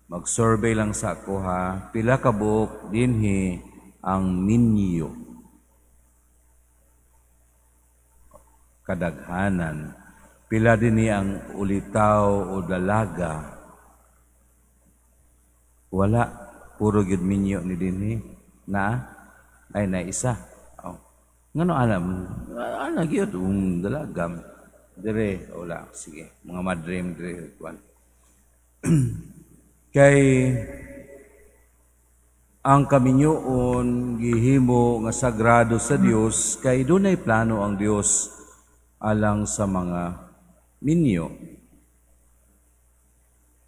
Mag-survey lang sa ako ha. Pila ka buok dinhi ang minyo? Kadaghanan. Pila dinhi ang ulitaw o dalaga? Wala. Puro gyud minyo ni dinhi. Na? Ay, na isa. Oh. Ngano alam? Ana gyud um dalaga. Dire wala, sige. Mga madre dire kwan. Kay ang kaminyoon gihimo nga sagrado sa Dios kay dunay plano ang Dios alang sa mga minyo.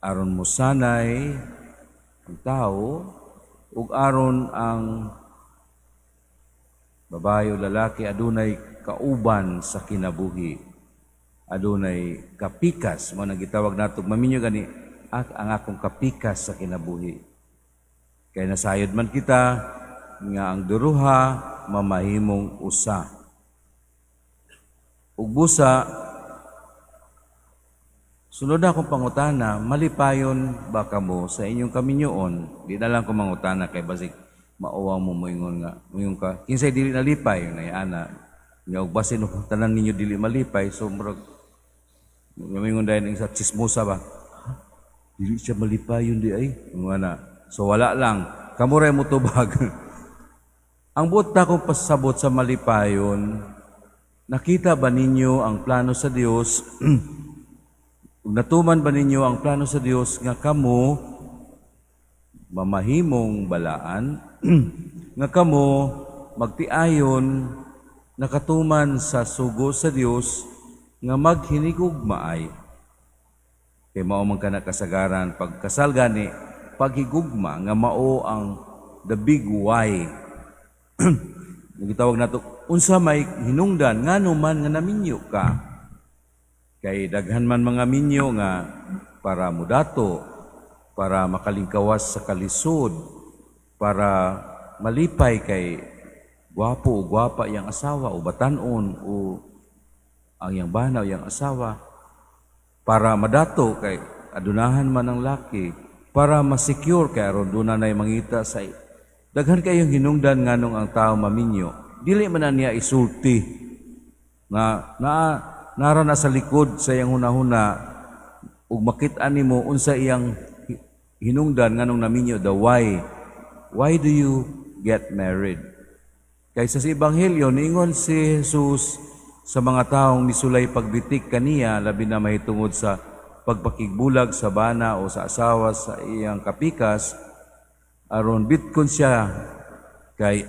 Aron mosanay ang tao ug aron ang babae o lalaki adunay kauban sa kinabuhi. Adunay kapikas, mao nang gitawag nato maminyo gani ang akong kapikas sa kinabuhi. Kay nasayod man kita nga ang duruha mamahimong usa. Ug busa, sunod na akong pangutana, malipayon ba kamo sa inyong kaminyoon? Di na lang ko mangutana kay basig mauwaw mo moingon nga moingon ka kinsay dili nalipay na ana nya og basin tanan ninyo dili malipay, so murag moingon dayon sa chismosa ba, dili siya malipayon di ay ana. So wala lang kamo ra motubag. Ang buot na akong pasabot sa malipayon, nakita ba ninyo ang plano sa Dios? Natuman ba ninyo ang plano sa Dios nga kamo mamahimong balaan, nga kamo magtiayon nakatuman sa sugo sa Dios nga maghinigugmaay? Kay mao man kana kasagaran pagkasal gani, paghigugma nga mao ang the big why. Gitawag nato unsa may hinungdan ngano man nga naminyo ka. Kay daghan man mga minyo nga para mudato, para makalingkawas sa kalisod, para malipay kay gwapo o gwapa iyang asawa o batan-on o ang iyang bana o iyang asawa, para madato kay adunahan man ang laki, para masecure kay aron doon na mangita sa daghan kayong hinungdan nganong ang tao maminyo. Dili man na niya isulti na nara na sa likod sa iyang hunahuna ug makit-an nimo unsa iyang hinungdan nganong naminyo, the why. Why do you get married? Kaysa sa Ebanghelyo, niingon si Jesus sa mga taong misulay pagbitik kaniya, labi na mahitungod sa pagpakigbulag sa bana o sa asawa sa iyang kapikas, aron bitkon siya kay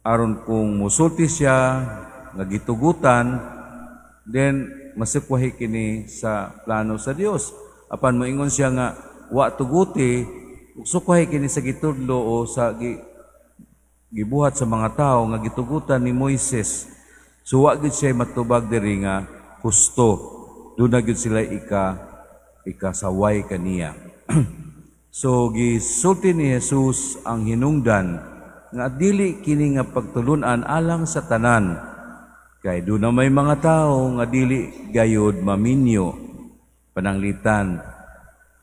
aron kung musulti siya nga gitugutan, then masikwahi kini sa plano sa Dios. Apan moingon siya nga wa tuguti, sukwahi kini sa gitudlo o sa gibuhat sa mga tao nga gitugutan ni Moises. So wa gyud siya matubag diri nga husto. Doon na gyud sila ikasaway kaniya. So gisulti ni Jesus ang hinungdan nga dili kini nga pagtulun-an alang sa tanan. Kay doon na may mga tao nga dili gayod maminyo, pananglitan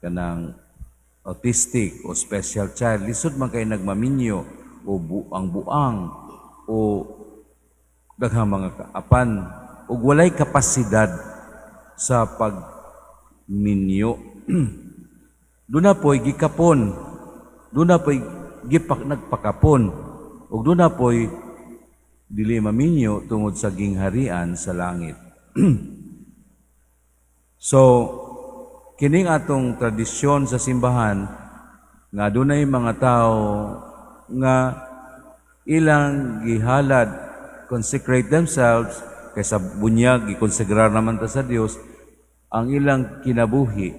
kanang autistic o special child, lisod man kay nagmaminyo o buang-buang o daghang mga kaapan ug walay kapasidad sa pagminyo. Doon na po'y gikapon, doon na po'y nagpakapon, ug doon na po'y dili maminyo tungod sa gingharian sa langit. So, kining atong tradisyon sa simbahan nga dunay mga tao nga ilang gihalad, consecrate themselves, kaysa bunyag, gikonsegrar naman ta sa Dios ang ilang kinabuhi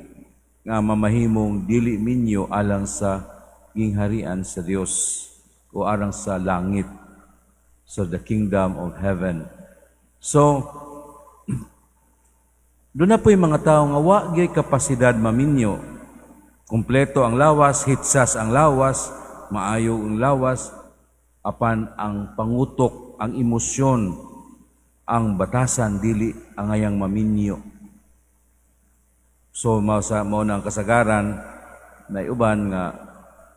nga mamahimong dili minyo alang sa gingharian sa Dios o alang sa langit, so the kingdom of heaven. So doon na po yung mga tao nga wa gyud kapasidad maminyo. Kompleto ang lawas, hitsas ang lawas, maayo ang lawas, apan ang pangutok, ang emosyon, ang batasan dili angayang maminyo. So mao na ang kasagaran Na uban nga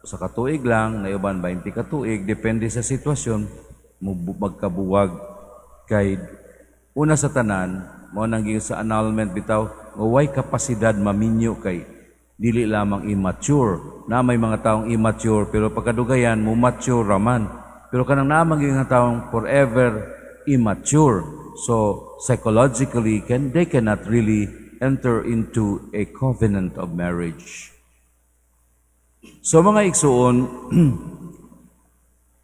1 ka tuig lang, na uban 20 ka tuig, depende sa sitwasyon magkabuwag, kay una sa tanan mao nang sa annulment bitaw nga way kapasidad maminyo, kay dili lamang immature. Na may mga taong immature pero pagkadugayan mo mature raman, pero kanang naamang nga taong forever immature, so psychologically they cannot really enter into a covenant of marriage. So mga igsuon,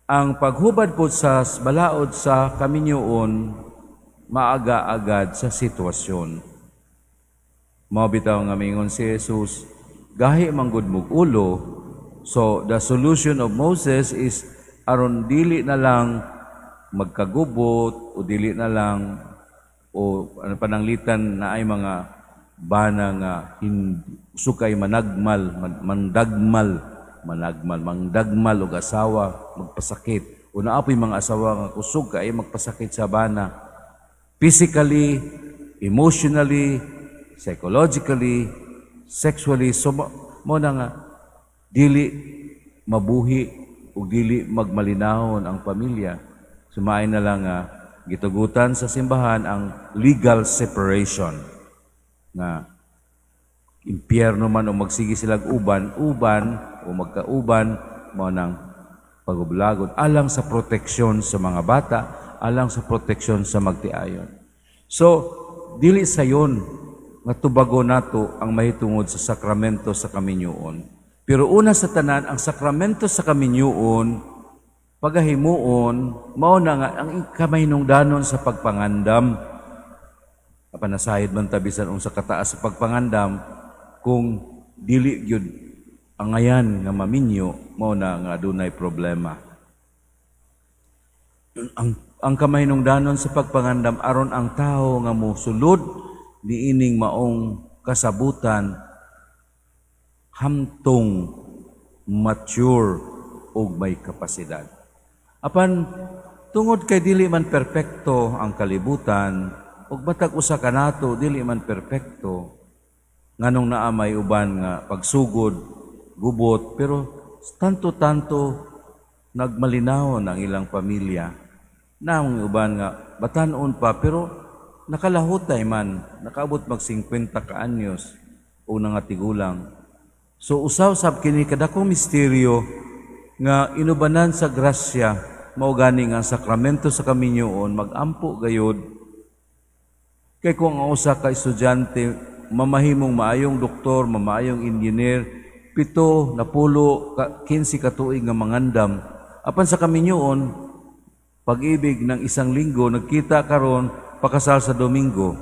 ang paghubad po sa balaod sa kaminyoon maaga agad sa sitwasyon. Mao bitaw nga mingon si Jesus, "Gahi manggod mog ulo." So the solution of Moses is aron dili na lang magkagubot o dili na lang o ano, pananglitan na ay mga bana nga sukay managmal, mandagmal, managmal, mangdagmal og asawa, magpasakit. O naa poy mga asawa nga kusog kay magpasakit sa bana. Physically, emotionally, psychologically, sexually, so mo na nga dili mabuhi ug dili magmalinahon ang pamilya. Sumain na lang nga gitugutan sa simbahan ang legal separation nga impyerno man o magsige silag uban uban o magkauban, mao nang pagublagon alang sa proteksyon sa mga bata, alang sa proteksyon sa magtiayon. So dili sayon nga tubago nato ang mahitungod sa sakramento sa kaminyoon. Pero una sa tanan, ang sakramento sa kaminyoon, pagahimuon, mao na nga ang kamahinungdanon sa pagpangandam. Apan nasayod man ta bisan unsa kataas sa pagpangandam, kung dili gyud angayan nga maminyo, mao na nga adunay problema. Ang kamahinungdanon sa pagpangandam aron ang tao nga mosulod niining maong kasabutan hamtong, mature ug may kapasidad. Apan tungod kay dili man perpekto ang kalibutan ug matag usa kanato dili man perpekto, nganong naa may uban nga pagsugod gubot pero tanto-tanto nagmalinahon ang ilang pamilya. Naong uban nga batan-on pa pero nakalahutay man, nakaabot mag 50 ka anyos o nangatigulang. So usaw sab kini kadakong misteryo nga inubanan sa grasya. Mao gani nga ang sakramento sa kaminyoon magampo gayod. Kay kung ang usa ka estudyante mamahimong maayong doktor, mamaayong engineer, 7, 10, 15 ka tuig nga mangandam. Apan sa kaminyoon, pag-ibig ng isang linggo, nagkita karon, pakasal sa Domingo.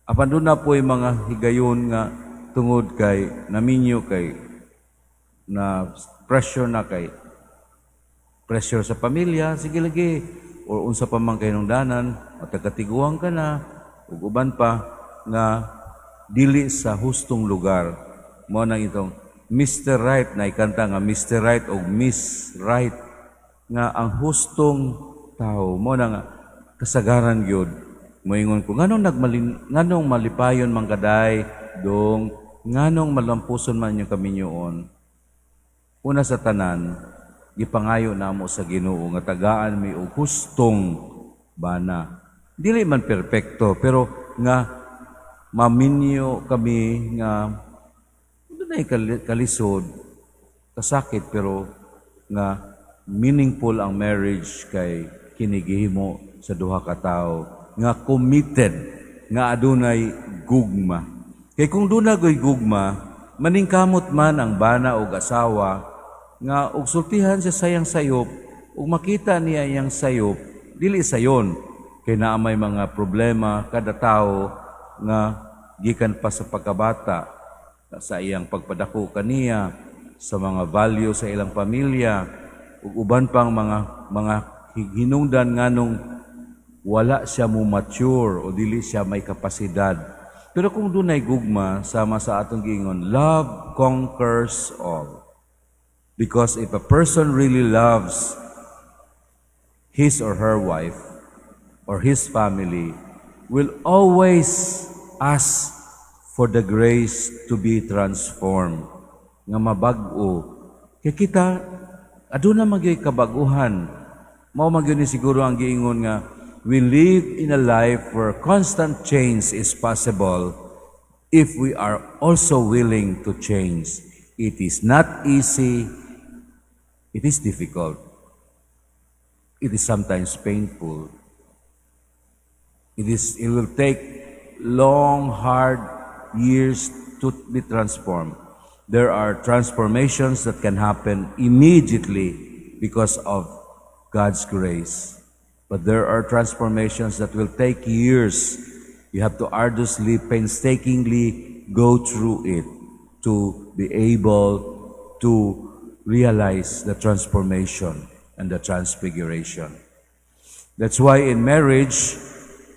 Apan doon na po'y mga higayon nga tungod kay naminyo, kay na pressure na, kay pressure sa pamilya, sige lagi, or unsa pa man kahinungdanan, matagkatiguang ka na, ug uban pa nga dili sa hustong lugar. Mao nang itong Mr. Right na ikanta nga Mr. Right o Miss Right nga ang hustong tao. Mao na nga kasagaran gyud moingon ko, nganong malipayon man kaday dong, nganong malampuson man yung kaminyoon? Una sa tanan, gipangayo namo sa Ginoo nga tagaan mi og hustong bana, dili man perpekto pero nga maminyo kami nga dunay kalisod, kasakit, pero nga meaningful ang marriage kay kinigihimo sa duha ka tawo nga committed, nga adunay gugma. Kay kung duna goy gugma, maningkamot man ang bana og asawa nga og sultihan siya sayang sayop ug makita niya iyang sayop dili sayon, kay naa may mga problema kada tawo nga gikan pa sa pagkabata, sa iyang pagpadako kaniya, sa mga value sa ilang pamilya ug uban pang mga hinungdan nganong wala siya mo mature o dili siya may kapasidad. Pero kung dunay gugma, sama sa atong giingon, love conquers all. Because if a person really loves his or her wife or his family, will always ask for the grace to be transformed, nga mabag-o. Kay kita, aduna man gyoy kabaguhan. Mao man gyud ni siguro ang giingon nga we live in a life where constant change is possible if we are also willing to change. It is not easy. It is difficult. It is sometimes painful. It will take long, hard years to be transformed. There are transformations that can happen immediately because of God's grace. But there are transformations that will take years. You have to arduously, painstakingly go through it to be able to realize the transformation and the transfiguration. That's why in marriage,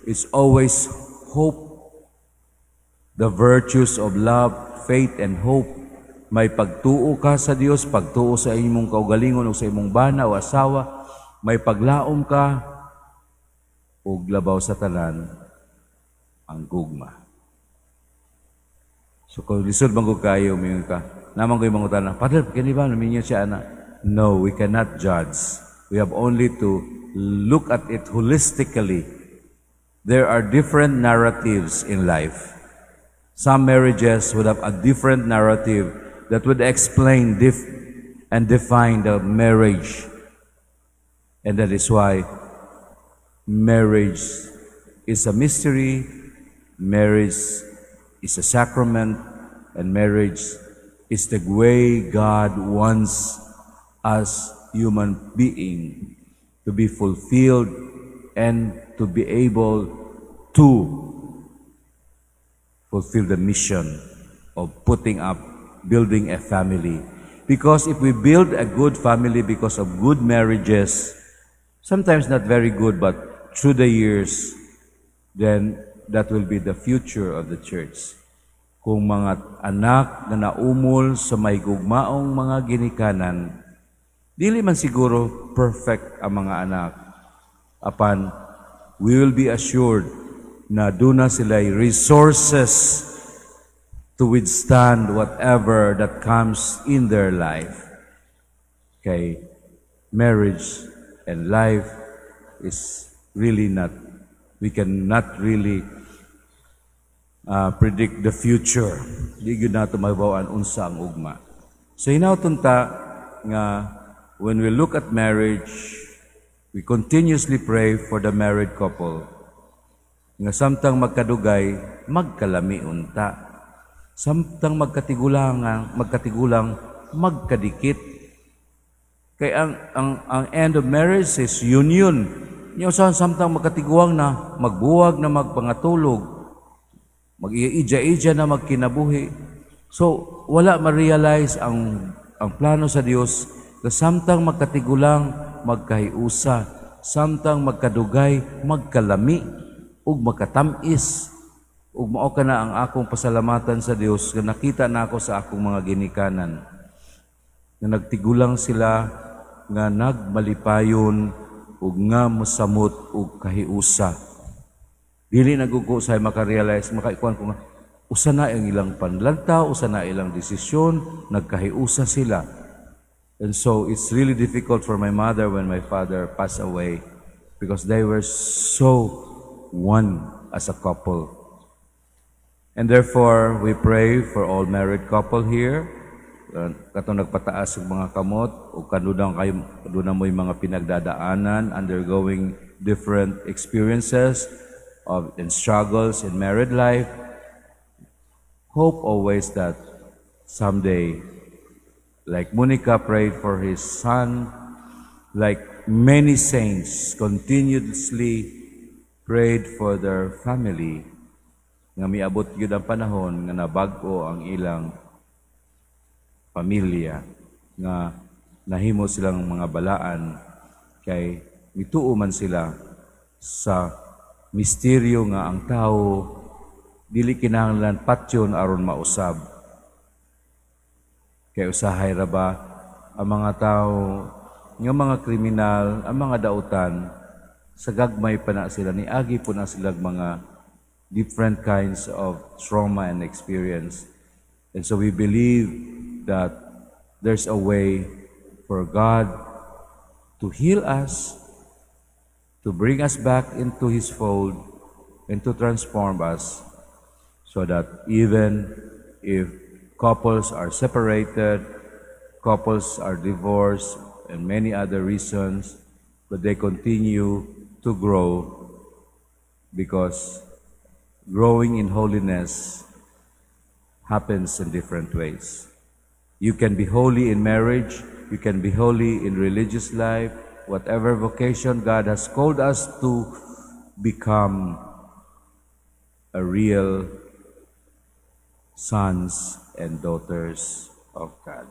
it's always hope. The virtues of love, faith, and hope. May pagtuo ka sa Dios, pagtuo sa imong kaugalingon o sa imong bana o asawa, may paglaom ka, ug labaw sa tanan, ang gugma. So kung lisod man ko kayo, mingon ka, naa man ko'y mangutana, "Father, kini ba, naminyo siya ana?" No, we cannot judge. We have only to look at it holistically. There are different narratives in life. Some marriages would have a different narrative that would explain and define the marriage. And that is why marriage is a mystery, marriage is a sacrament, and marriage is the way God wants us human being to be fulfilled and to be able to fulfill the mission of putting up, building a family. Because if we build a good family because of good marriages, sometimes not very good, but through the years, then that will be the future of the church. Kung mga anak na naumol sa may gugmaong mga ginikanan, dili man siguro perfect ang mga anak. Apan, we will be assured na duna sila resources to withstand whatever that comes in their life. Okay, marriage and life is really not, we cannot really predict the future. Di gyud nato mahibaw-an unsa ang ugma. So hinawton ta nga when we look at marriage, we continuously pray for the married couple. Nga samtang magkadugay, magkalami unta. Samtang magkatigulang, magkadikit. Kay ang end of marriage is union. Nya usahan samtang magkatiguang na, magbuwag na magpangatulog, mag-iija-ija na magkinabuhi. So, wala ma-realize ang plano sa Dios na samtang magkatigulang, magkahiusa, samtang magkadugay, magkalami, ug magkatamis. Ug mao kana ang akong pasalamatan sa Dios nga nakita nako sa akong mga ginikanan. Nga nagtigulang sila nga nagmalipayon ug nga mosamot og kahiusa. Dili na ko sa makarealize, makaikuan ko nga usa na ang ilang panlantaw, usa na ilang desisyon, nagkahiusa sila. And so it's really difficult for my mother when my father passed away because they were so one as a couple. And therefore, we pray for all married couple here. Katong nagpataas og mga kamot o kanunang kayo aduna mo'y mga pinagdadaanan, undergoing different experiences of and struggles in married life. Hope always that someday, like Monica prayed for his son, like many saints continuously prayed for their family, nga miabot gyud ang panahon nga nabag-o ang ilang pamilya, nga nahimo silang mga balaan kay mituo man sila sa misteryo nga ang tao dili kinahanglan patyon aron mausab. Kay usahay ra ba ang mga tao nga mga kriminal, ang mga dautan, sa gagmay pa na sila niagi po na sila mga Different kinds of trauma and experience. And so we believe that there's a way for God to heal us, to bring us back into His fold, and to transform us so that even if couples are separated, couples are divorced, and many other reasons, but they continue to grow because growing in holiness happens in different ways. You can be holy in marriage, you can be holy in religious life, whatever vocation God has called us to become a real sons and daughters of God.